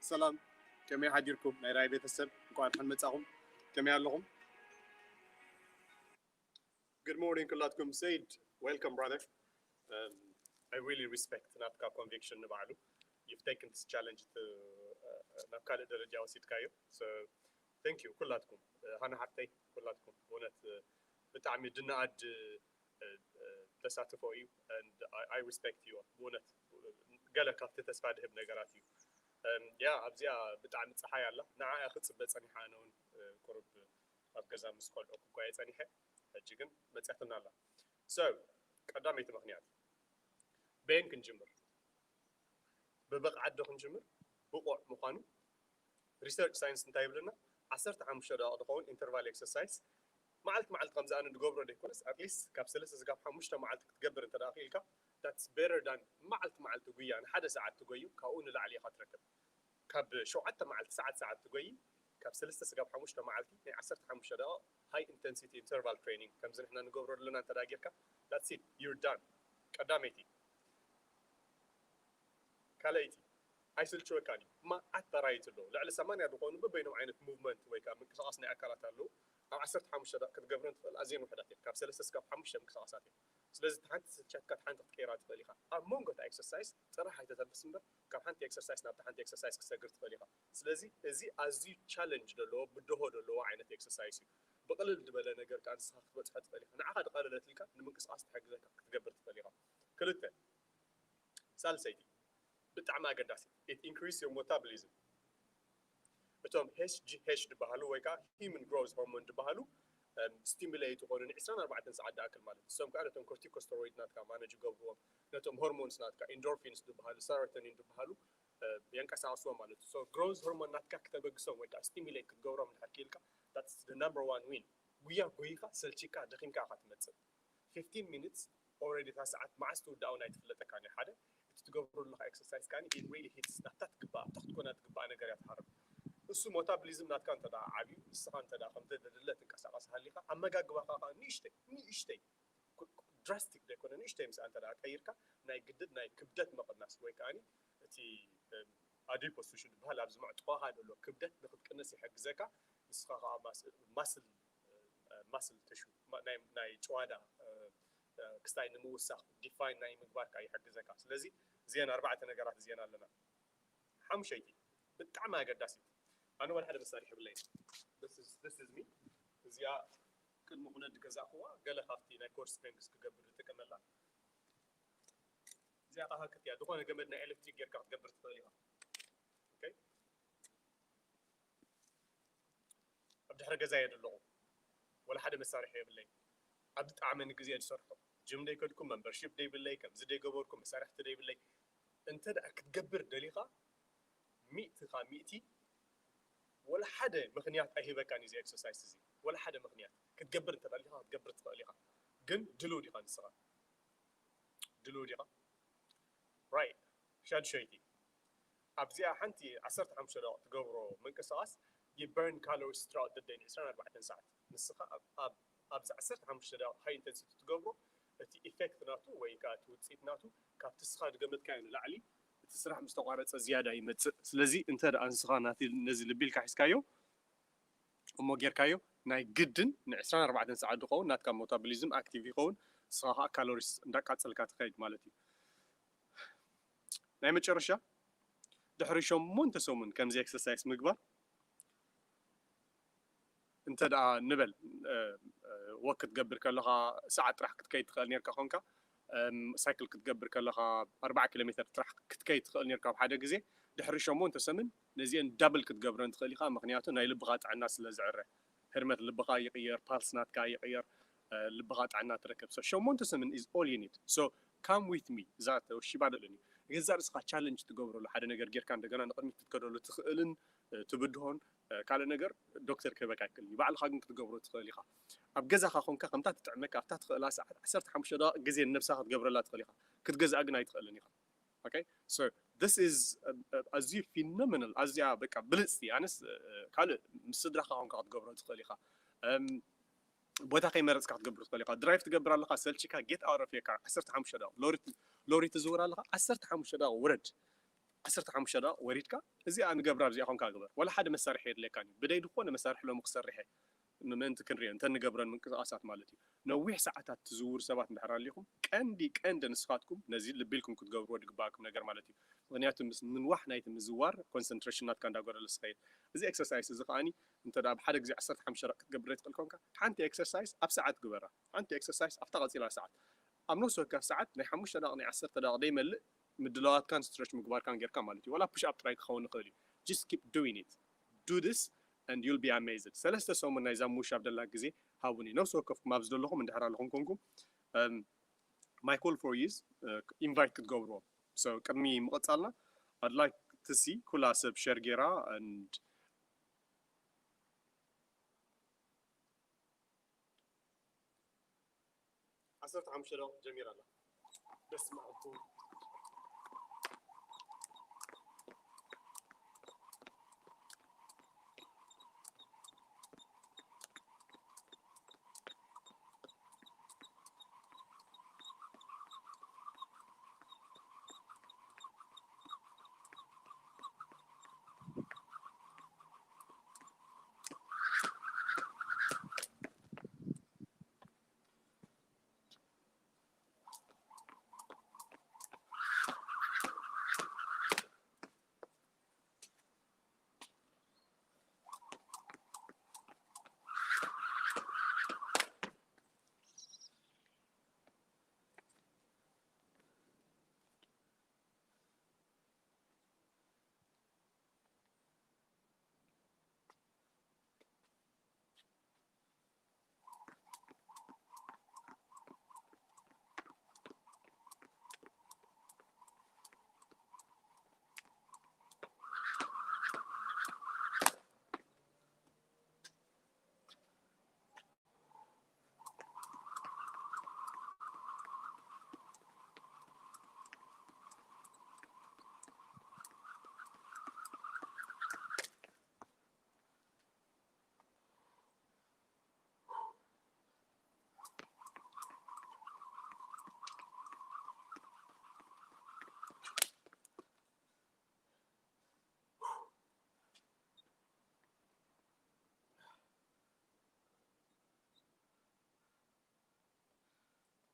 ሰላም፣ ከመይ ሓዲርኩም ናይ ራይ ቤተሰብ? እንኳን ደሓን መጻኹም። ከመይ ኣለኹም? Good morning ኩላትኩም። ሰይድ፣ welcome brother. Um, I really respect ናትካ conviction ንባዕሉ. You've taken this challenge to, uh, ናብ ካልእ ደረጃ ወሲድካዮ። So thank you ኩላትኩም። Uh, ሃና ሓፍተይ፣ ኩላትኩም ብእውነት፣ uh፣ ብጣዕሚ ድነኣድ፣ uh፣ uh፣ ተሳትፎ እዩ። And I, I respect you ብእውነት። Uh፣ ገለ ካብቲ ተስፋ ድህብ ነገራት እዩ። Um፣ ያ ኣብዚኣ ብጣዕሚ ፀሓይ ኣላ። ንዓ እያ ክፅበ ፀኒሓ፣ ኣነ እውን፣ uh፣ ቁሩብ ኣብ ገዛ ምስ ቆልዑ ክጓየ ፀኒሐ። ሕጂ ግን መፅያትና ኣላ። So ቀዳመይቲ ምኽንያት፣ በየን ክንጅምር? ብብቕዓት ዶ ክንጅምር? ብቑዕ ምዃኑ research science እንታይ ይብለና? ዓሰርተ ሓሙሽተ ደቂቕ ዝኸውን interval exercise መዓልቲ መዓልቲ ከምዚ ኣነ ዝገብሮ ዘይኮነስ፣ at least ካብ ሰለስተ ስጋብ ሓሙሽተ መዓልቲ ክትገብር እንተ ደኣ ክኢልካ፣ that's better than መዓልቲ መዓልቲ ጉያ ንሓደ ሰዓት ትጎዩ፣ ካብኡ ንላዕሊ ኢኻ ትረክብ። ካብ ሸውዓተ መዓልቲ ሰዓት ሰዓት ትጎይ፣ ካብ ሰለስተ ስጋብ ሓሙሽተ መዓልቲ ናይ ዓሰርተ ሓሙሽተ ደቂቕ high intensity interval training ከምዚ ንሕና ንገብሮ ዘለና እንተ ደኣ ጌርካ፣ that's it, you're done። ቀዳመይቲ። ካልኣይቲ፣ ኣይስልችወካን እዩ። መዓት variety ኣለዎ። ልዕሊ ሰማንያ ዝኾኑ በበይኖም ዓይነት movement ወይ ከዓ ምንቅስቓስ ናይ ኣካላት ኣለዉ። ኣብ ዓሰርተ ሓሙሽተ ደቂቕ ክትገብረን ትኽእል ኣዝየን ውሑዳት እየን። ካብ ሰለስተ ስጋብ ሓሙሽተ ምንቅስቓሳት እየን። ስለዚ እቲ ሓንቲ ስልቻትካ እቲ ሓንቲ ክትቀይራ ትኽእል ኢኻ። ኣብ መንጎ እታ exercise ጥራሕ ኣይተተንፍስ እምበር፣ ካብ ሓንቲ exercise ናብቲ ሓንቲ exercise ክትሰግር ትኽእል ኢኻ። ስለዚ እዚ ኣዝዩ challenge ዘለዎ፣ ብድሆ ዘለዎ ዓይነት exercise እዩ። ብቕልል ዝበለ ነገር ከኣ ንስኻ ክትበጽሖ ትኽእል ኢኻ። ንዓኻ ድቐለለትልካ ንምንቅስቓስ ትሕግዘካ ክትገብር ትኽእል ኢኻ። ክልተ፣ ሳልሰይቲ፣ ብጣዕሚ ኣገዳሲ፣ it increase your metabolism። እቶም H G H ዝበሃሉ ወይ ከዓ human growth hormone ዝበሃሉ፣ እም፣ stimulate ይኾኑ ን ዕስራን ኣርባዕተን ሰዓት ዝኣክል ማለት እዩ። እሶም ከዓ ነቶም corticosteroid ናትካ manage ይገብርዎም፣ ነቶም hormones ናትካ endorphins ዝበሃሉ፣ serotonin ዝበሃሉ፣ እ፣ የንቀሳቕስዎም ማለት እዩ። So growth hormone ናትካ ክተበግሶም ወይ ከዓ stimulate ክትገብሮም እንድሕር ክኢልካ፣ that's the number one win። ጉያ ጎይኻ ሰልቺካ ደኺምካ ኢኻ ትመጽእ። fifteen minutes already እታ ሰዓት መዓስ ትውዳእ እውን ኣይትፍለጠካን እዩ። ሓደ፣ እቲ ትገብሮ ዘለኻ exercise ከኣ it really hits ናብታ ትግባኣ፣ ኣብታ ክትኮና ትግባኣ ነገር እያ ትሃርም። እሱ metabolism ናትካ እንተ ደኣ ዓብዩ፣ ንስኻ እንተ ደኣ ከምቲ ተደለ ትንቀሳቐስ ሃሊኻ፣ ኣመጋግባኻ ከኣ ንእሽተይ፣ ንእሽተይ፣ ቁ-፣ ቁ-፣ drastic ዘይኮነ ንእሽተይ ምስኣ እንተ ደኣ ቀይርካ፣ ናይ ግድን ናይ ክብደት ምቕናስ ወይ ከኣ እቲ፣ እም፣ adipose tissue ዝበሃል ኣብዚ መዕጥቖኻ ዘሎ ክብደት ንክትቅንስ ይሕግዘካ። ንስኻ ከኣ ማስ-፣ ማስል፣ እ፣ ማስል ቲሹ፣ ማ-፣ ናይ፣ ናይ ጭዋዳ፣ እ፣ እ፣ ክስታይ ንምውሳኽ፣ ዲፋይን ናይ ምግባር ከኣ ይሕግዘካ። ስለዚ እዚአን ኣርባዕተ ነገራት እዚአን ኣለና። ሓሙሸይቲ፣ ብጣዕሚ ኣገዳሲት፣ ኣነ ዋላ ሓደ መሳርሒ የብለይን። This is፣ this is me። እዚኣ ቅድሚ ኩነት ዝገዛእክዋ፣ ገለ ካብቲ ናይ ኮር ስፕሪንግስ ክገብር ዝጥቀመላ። እዚኣ ከኣ ሃክት እያ፣ ዝኾነ ገመድ ናይ ኤሌክትሪክ ጌርካ ክትገብር ትኽእል ኢኻ። ኦኬ? ኣብ ድሕሪ ገዛ እየ ዘለኹ። ወላ ሓደ መሳርሒ የብለይ። ኣብ ዝጠዓመኒ ግዜ እየ ዝሰርሖ። ጅም ደይከድኩ፣ membership ደይብለይ፣ ከምዚ ደይገበርኩ፣ መሳርሕቲ ደይብለይ። እንተ ደኣ ክትገብር ደሊኻ፣ ሚእቲ ካብ ሚእቲ ወላ ሓደ ምኽንያት ኣይህበካን እዩ እዚ ኤክሰርሳይስ እዚ። ወላ ሓደ ምኽንያት። ክትገብር እንተ ደሊኻ፣ ክትገብር ትኽእል ኢኻ። ግን ድልው ዲኻ ንስኻ? ድልው ዲኻ? ራይት። ሻድሸይቲ። ኣብዚኣ ሓንቲ ዓሰርተ ሓሙሽተ ደቂቕ ትገብሮ ምንቅስቓስ፣ you burn calories throughout the day፣ ን ዕስራን ኣርባዕተን ሰዓት። ንስኻ ኣብ፣ ኣብ፣ ኣብዚ ዓሰርተ ሓሙሽተ ደቂቕ ሃይ ኢንተንሲቲ ትገብሮ፣ እቲ ኢፌክት ናቱ ወይ ከኣ እቲ ውጽኢት ናቱ ካብቲ ንስኻ ዝገመትካዮ ንላዕሊ፣ እቲ ስራሕ ምስ ተቋረጸ ዝያዳ ይመጽእ። ስለዚ እንተ ደኣ ንስኻ ናቲ፣ ነዚ ልቢ ኢልካ ሒዝካዮ፣ እሞ ጌርካዮ፣ ናይ ግድን ን ዕስራን ኣርባዕተን ሰዓት ዝኸውን ናትካ ሞታቦሊዝም ኣክቲቭ ይኸውን፣ ንስኻ ከኣ ካሎሪስ እንዳቃጸልካ ትኸይድ ማለት እዩ። ናይ መጨረሻ፣ ድሕሪ ሸሞንተ ሰሙን ከምዚ ኤክሰርሳይስ ምግባር፣ እንተ ደኣ ንበል፣ እ፣ እ፣ ወክ ክትገብር ከለኻ ሰዓት ጥራሕ ክትከይድ ትኽእል ኔርካ ኾንካ፣ እም፣ ሳይክል ክትገብር ከለኻ ኣርብዓ ኪሎ ሜተር ጥራሕ ክትከይድ ትኽእል ኔርካ ኣብ ሓደ ግዜ፣ ድሕሪ ሸሞንተ ሰሙን ነዚአን ዳብል ክትገብረን ትኽእል ኢኻ፣ ምኽንያቱ ናይ ልብኻ ጥዕና ስለ ዝዕረ። ህርመት ልብኻ ይቕየር፣ ፓልስ ናትካ ይቕየር፣ እ፣ ልብኻ ጥዕና ትረክብ። So ሸሞንተ ሰሙን is all you need። So come with me። እዛ ተወሺባ ደለኒ። ገዛእ ርእስኻ ቻለንጅ ትገብረሉ ሓደ ነገር ጌርካ እንደገና ንቕድሚት ክትከደሉ ትኽእልን፣ እ፣ ትብድሆን፣ እ፣ ካልእ ነገር ዶክተር ክህበካ ኣይክእልን እዩ። ባዕልኻ ግን ክትገብሮ ትኽእል ኢኻ። ኣብ ገዛኻ ኾንካ ከምታ ትጥዕመካ ኣብታ ትኽእላ ሰዓት ዓሰርተ ሓሙሽተ ደቂቕ ግዜ ንነብስኻ ክትገብረላ ትኽእል ኢኻ። ክትገዝኣ ግን ኣይትኽእልን ኢኻ። ኦኬ? So this is፣ እ፣ እ፣ ኣዝዩ ፊኖሚናል፣ ኣዝያ በቃ ብልጽቲ። ኣነስ፣ እ፣ ካልእ ምስ ስድራኻ ኾንካ ክትገብሮ ትኽእል ኢኻ። እም፣ ቦታ ከይመረጽካ ክትገብር ትኽእል ኢኻ። ድራይቭ ትገብር ኣለኻ፣ ሰልችካ፣ ጌት ኣውት ኦፍ ዮር ካር፣ ዓሰርተ ሓሙሽተ ደቂቕ። ሎሪ፣ ሎሪ ትዝውር ኣለኻ፣ ዓሰርተ ሓሙሽተ ደቂቕ ውረድ። ዓሰርተ ሓሙሽተ ደቂቕ ወሪድካ እዚኣ ንገብራ፣ ኣብዚኣ ኮንካ ግበር። ወላ ሓደ መሳርሒ የድልየካን እዩ። ብደይ ዝኾነ መሳርሒ ሎሚ ክሰርሕ እየ፣ ንምእንቲ ክንሪኦ፣ እንተ ንገብረን ምንቅስቓሳት ማለት እዩ። ነዊሕ ሰዓታት ትዝውሩ ሰባት እንድሕር ኣሊኹም፣ ቀንዲ፣ ቀንዲ ንስኻትኩም ነዚ ልቢ ኢልኩም ክትገብርዎ ዝግባኣኩም ነገር ማለት እዩ። ምኽንያቱ ምስ ምንዋሕ ናይቲ ምዝዋር ኮንሰንትሬሽን ናትካ እንዳጎደለ ዝኸይድ። እዚ ኤክሰርሳይስ እዚ ከኣኒ እንተ ደኣ ብሓደ ግዜ ዓሰርተ ሓሙሽተ ደቂቕ ክትገብር ዘይትኽእል ኮንካ፣ ሓንቲ ኤክሰርሳይስ ኣብ ሰዓት ግበራ። ሓንቲ ኤክሰርሳይስ ኣብታ ቀጺላ ሰዓት። ኣብ ነፍሲ ወከፍ ሰዓት ናይ ሓሙሽተ ደቂቕ፣ ናይ ዓሰርተ ደቂቕ ደይመልእ ምድላዋትካን ስትረች ምግባርካን ጌርካ ማለት እዩ። ዋላ ፑሽ ኣፕ ጥራይ ክኸውን ይኽእል እዩ። Just keep doing it. Do this and you'll be amazed. ሰለስተ ሰሙን ናይዛ ሙሽ ኣብ ደላ ግዜ ሃቡኒ። ነፍሲ ወከፍኩም ኣብ ዝደለኹም እንድሕር ኣለኹም ኮንኩም፣ um, my call for you is, uh, ኢንቫይት ክትገብርዎም። So ቅድሚ ምቕጻልና I'd like to see ኩላ ሰብ ሸር ጌራ and ዓሰርተ ሓሙሽተ ደቂቕ ጀሚራ ኣላ። በስመ ኣብ።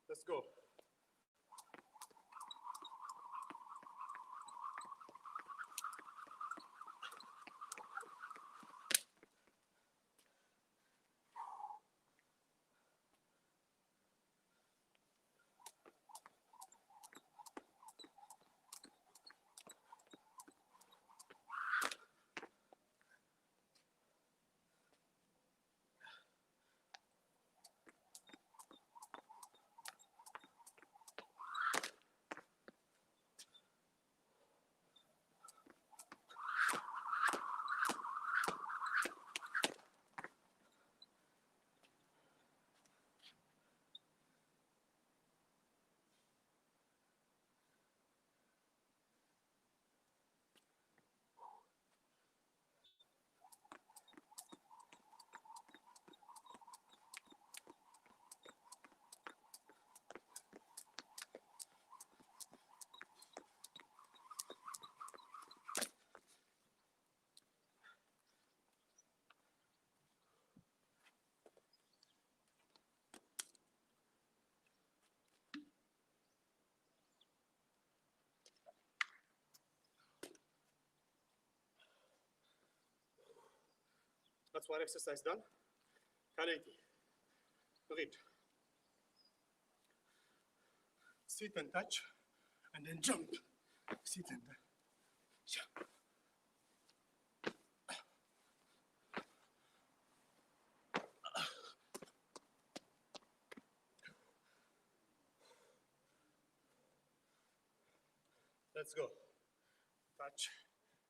Let's go. That's one exercise done. ካልኣይቲ ንኺድ። Sit and touch and then jump. Sit and touch. Jump. Let's go. Touch.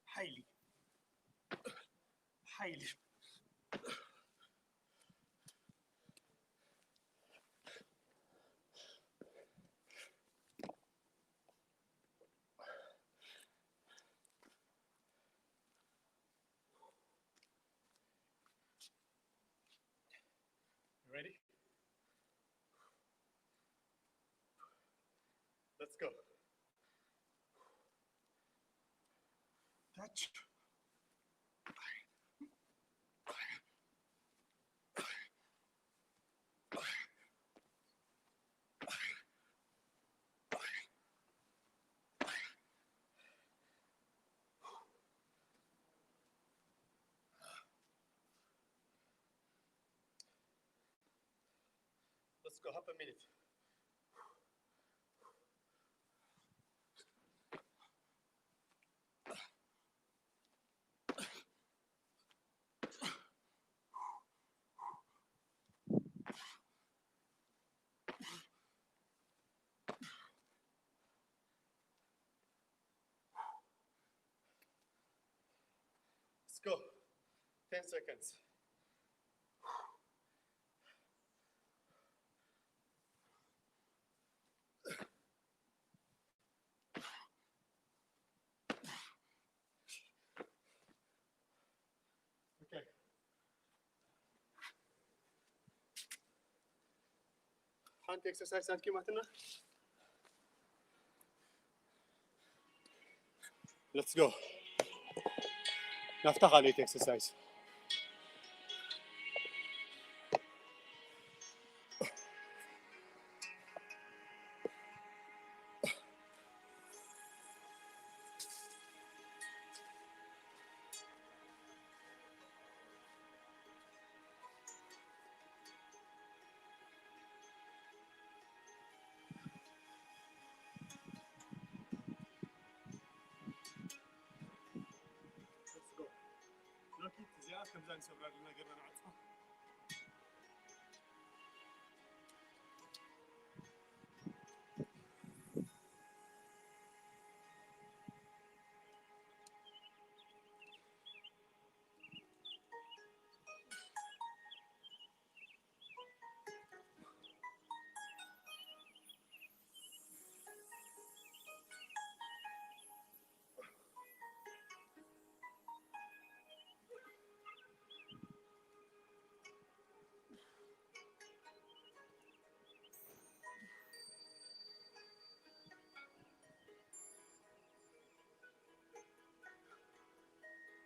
ሓይሊ። ሓይሊ። Ready? Let's go. touch. Let's go, half a minute. Let's go. Ten seconds. Okay. ሓንቲ ኤክሰርሳይዝ ኣድኪማትና። Let's go. ናብታ ካልኣይቲ ኤክሰርሳይዝ። Let's go. ሎኪት እዚኣ ከምዛ ንሰብራ ዲና ጌርና ንዓጽፋ።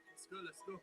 Let's go, let's go.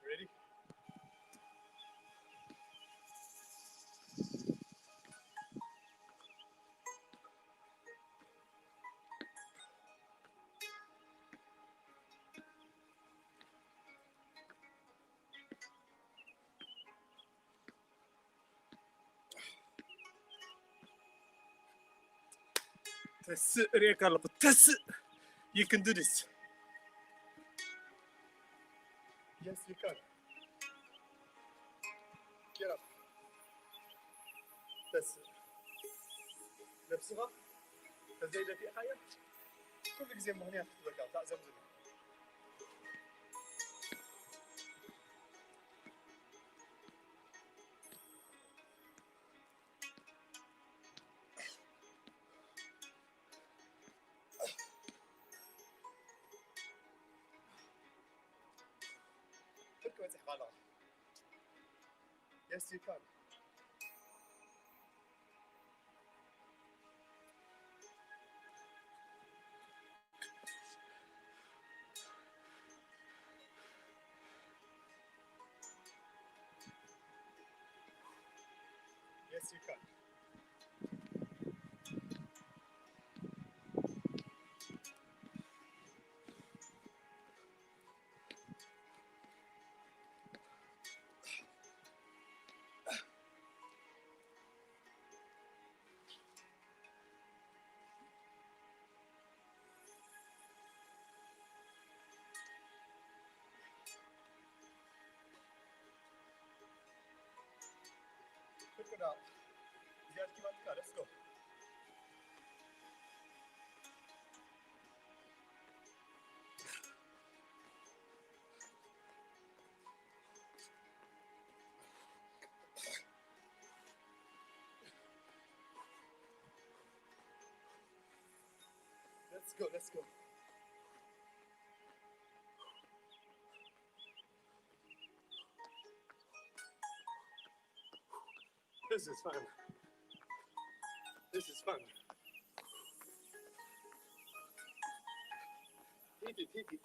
Ready? ተስእ እርእየካ ኣለኹ። ተስእ። You can do this. Yes, you can. Get up. ተስእ። ነብስኻ ተዘይደፊእኻያ ኩሉ ግዜ ምኽንያት ክትበካ ታእዘምዝም። ትበጽሕ ኣለኻ። Yes, you can. Yes, you can. Pick it up. You guys keep up the car. Let's go. Let's go, let's go. This is fun. This is fun. Hit it, hit it.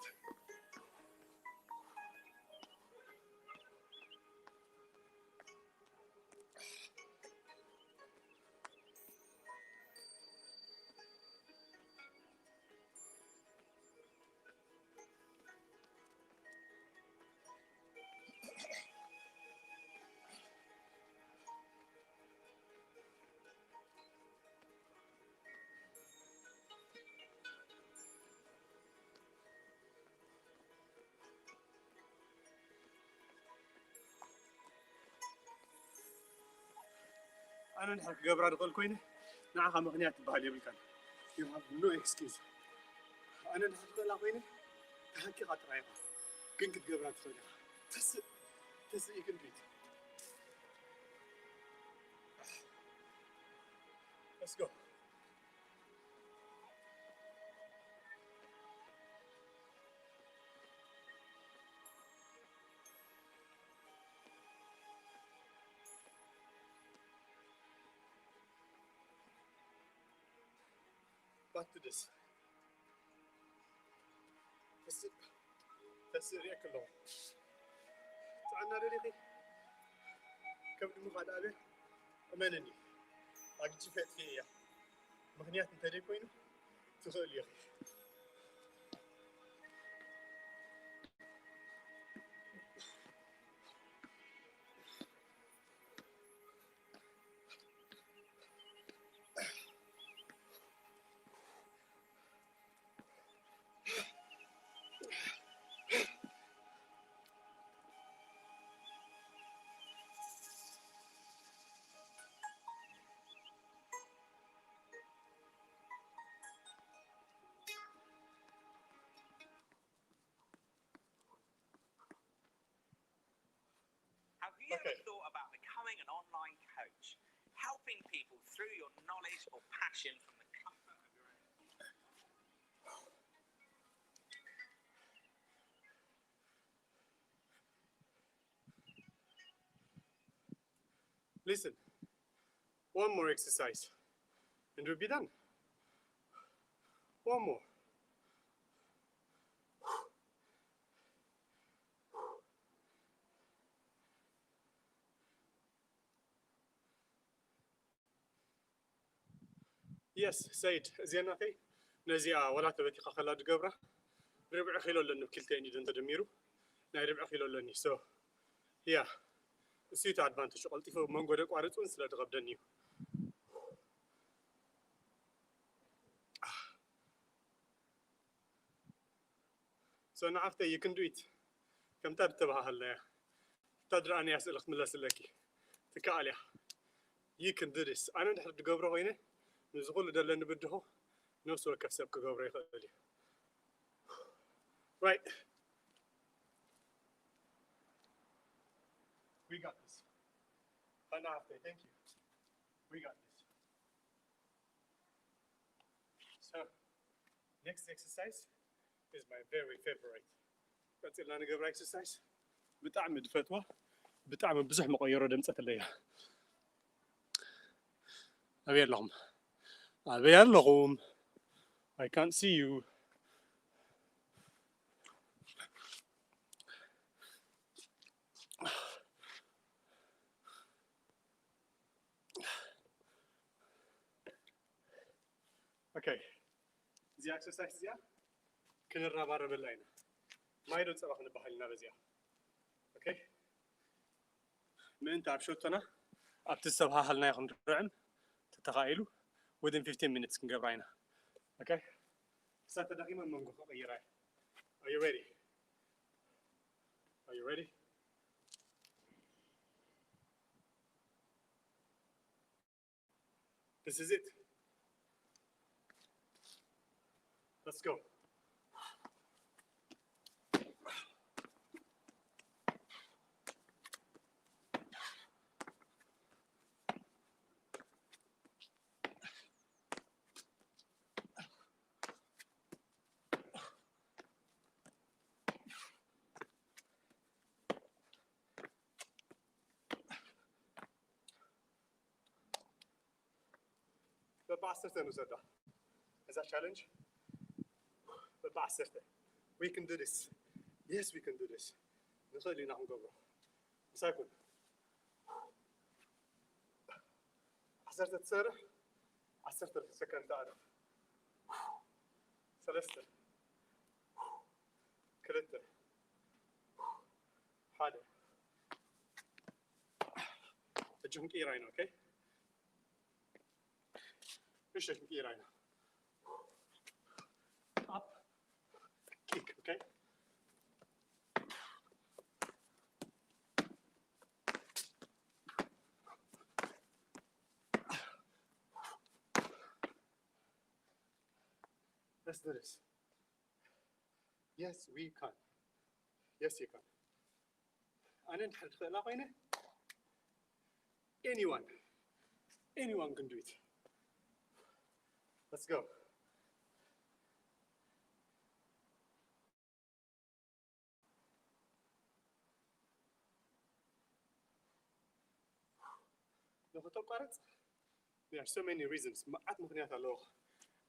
ኣነ እንድሕር ክገብራ ድኽእል ኮይነ ንዓኻ ምኽንያት ትበሃል የብልካን። You have no excuse። ኣነ እንድሕር ክኽእላ ኮይነ ተሃኪኻ ጥራይ ኢኻ፣ ግን ክትገብራ ትኽእል ኢኻ። ተስእ ተስእ you can do it። Let's go. Back to this. ተስእ ተስእ ሪኤክ ኣለኹ። ጥዕና ደሊኺ ከብዲ ምኻድ ኣበ እመንኒ ኣግጅፈ እጥፊ እያ። ምኽንያት እንተደይ ኮይኑ ትኽእል ኢኺ። Have you ever Okay. thought about becoming an online coach, helping people through your knowledge or passion from the comfort of your own home? Listen, one more exercise and we'll be done. One more. Yes, ሰይድ፣ እዚኣ ናተይ ነዚኣ ወላ ተበቲኻ ከላ ድገብራ ርብዒ ኪሎ ኣለኒ፣ ክልተን ኢደን ተደሚሩ ናይ ርብዒ ኪሎ ኣለኒ። So yeah፣ እሱ እቲ ኣድቫንቴጅ፣ ቀልጢፈ መንጎ ደቋርጽ እውን ስለ ድኸብደኒ እዩ። So ንዓፍተይ you can do it። ከምታ ድተባሃሃልናያ እታ ድረኣንያ ስእሊ ክትምለስለኪ ትከኣል እያ። You can do this። ኣነ እንድሕር ድገብሮ ኮይነ ነዚ ኩሉ ደለኒ ብድሆ ነፍሲ ወከፍ ሰብ ክገብሮ ይኽእል እዩ። Right. We got this. Hi, Nafte. Thank you. We got this. So, next exercise is my very favorite. ቀፂልና ንገብራ exercise። ብጣዕሚ ድፈትዋ፣ ብጣዕሚ ብዙሕ መቐየሮ ደምፀትለያ። ኣበይ ኣለኹም? ኣበይ ኣለኹም? I can't see you. Okay. እዚኣ ኤክሰርሳይስ እዚኣ ክንረባረበላ ኢና። ማይ ዶ ጸባ ክንበሃል ኢና በዚኣ። Okay። ምእንቲ ኣብ ሸቶና ኣብቲ ዝተበሃሃልናዮ ክንርዕም ተተኻኢሉ within fifteen minutes ክንገብራ ኢና። Okay። ክሳብ ተዳኺመ መንጎ ክቕይራ እየ። Are you ready? Are you ready? This is it. Let's go. በብዓሰርተ ንውሰዳ እዛ ቻለንጅ። በብዓሰርተ። We can do this. Yes, we can do this. ንኽእል ኢና ክንገብሮ። ምሳይ ኩን። ዓሰርተ ትሰርሕ፣ ዓሰርተ ሰከንድ ትኣርፍ። ሰለስተ፣ ክልተ፣ ሓደ። ሕጂ ክንቅይራ ኢና። Okay። እሺ ክንቅይራ ኢና። Up, kick. Okay። Let's do this. Yes, we can. Yes, you can. ኣነ እንድሕር ዝኽእላ ኮይነ፣ anyone, anyone can do it. Let's go. ንኽተቋርጽ፣ there are so many reasons፣ መዓት ምኽንያት ኣለዎ።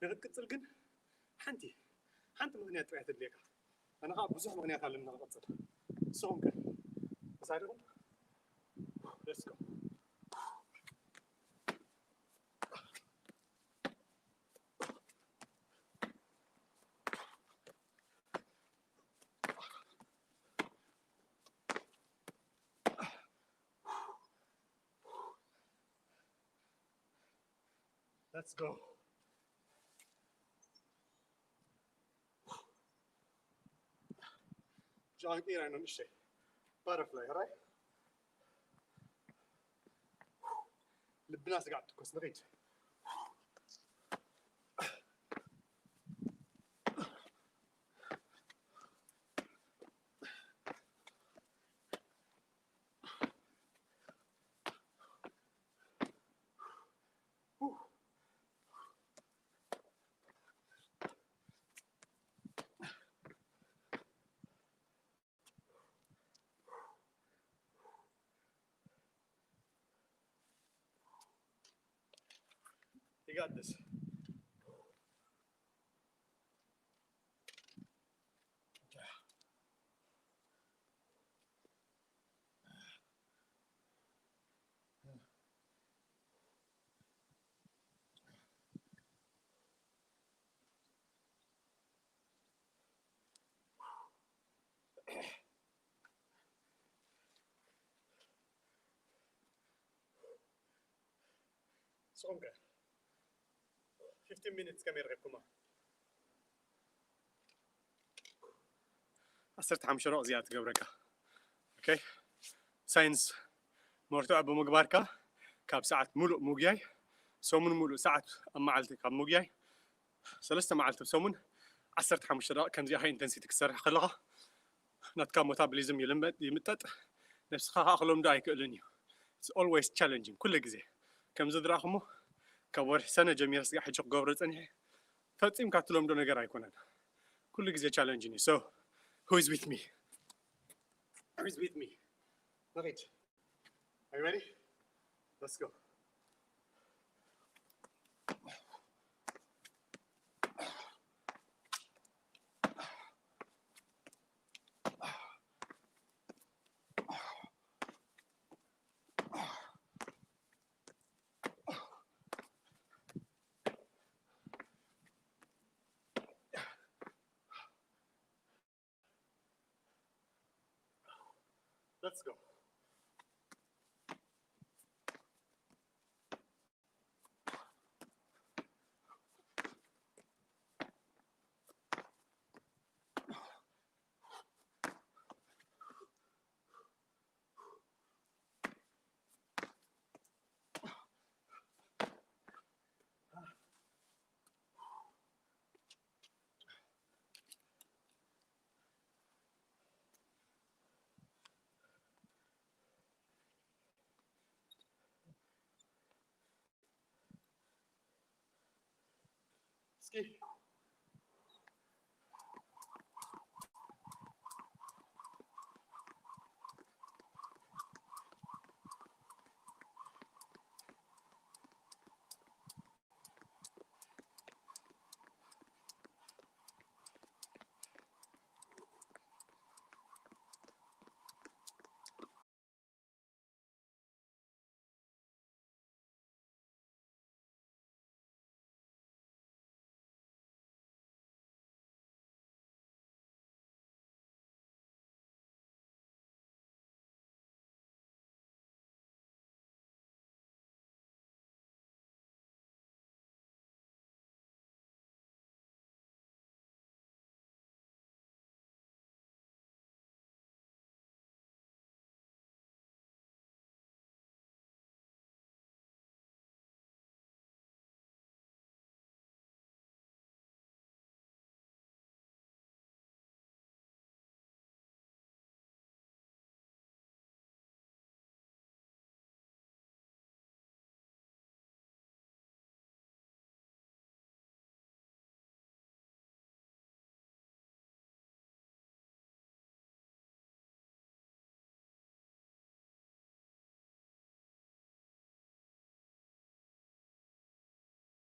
ንኽትቅጽል ግን ሓንቲ፣ ሓንቲ ምኽንያት ጥራይ ተድልየካ። ኣነ ከዓ ብዙሕ ምኽንያት ኣለኒ ንኽቅጽል። ንስኹም ከ? ምሳይ ዲኹም? Let's go. Let's go. ጃንቂ ራይ ነው። እሺ፣ ባተርፍላይ ራይ። ልብና ስጋዕ ትኮስ ንኺድ። You got this. ንስኹም ከ? ፊፍቲን ሚኒትስ ከመይ ረኺብኩማ? ዓሰርተ ሓሙሽተ ደቂቕ እዚኣ ትገብረካ። ኦኬ፣ ሳይንስ መርትዖ ብምግባርካ ካብ ሰዓት ሙሉእ ምጉያይ፣ ሰሙን ሙሉእ ሰዓት ኣብ መዓልቲ ካብ ምጉያይ፣ ሰለስተ መዓልቲ ብሰሙን ዓሰርተ ሓሙሽተ ደቂቕ ከምዚኣ ሃይ ኢንተንሲቲ ክትሰርሕ ከለኻ ናትካ ሞታብሊዝም ይልመድ፣ ይምጠጥ፣ ነብስኻ ከዓ ክለምዶ ኣይክእልን እዩ። It's always challenging፣ ኩሉ ግዜ። ከምዚ ዝረኣኹሞ ካብ ወርሒ ሰነ ጀሚረ ስጋዕ ሕጂ ክገብሮ ጸኒሐ፣ ፈጺምካ ትለምዶ ነገር ኣይኮነን። ኩሉ ግዜ ቻለንጅን እዩ። So, who is with me? Who's with me? Marit, are you ready? Let's go. Let's go. እስኪ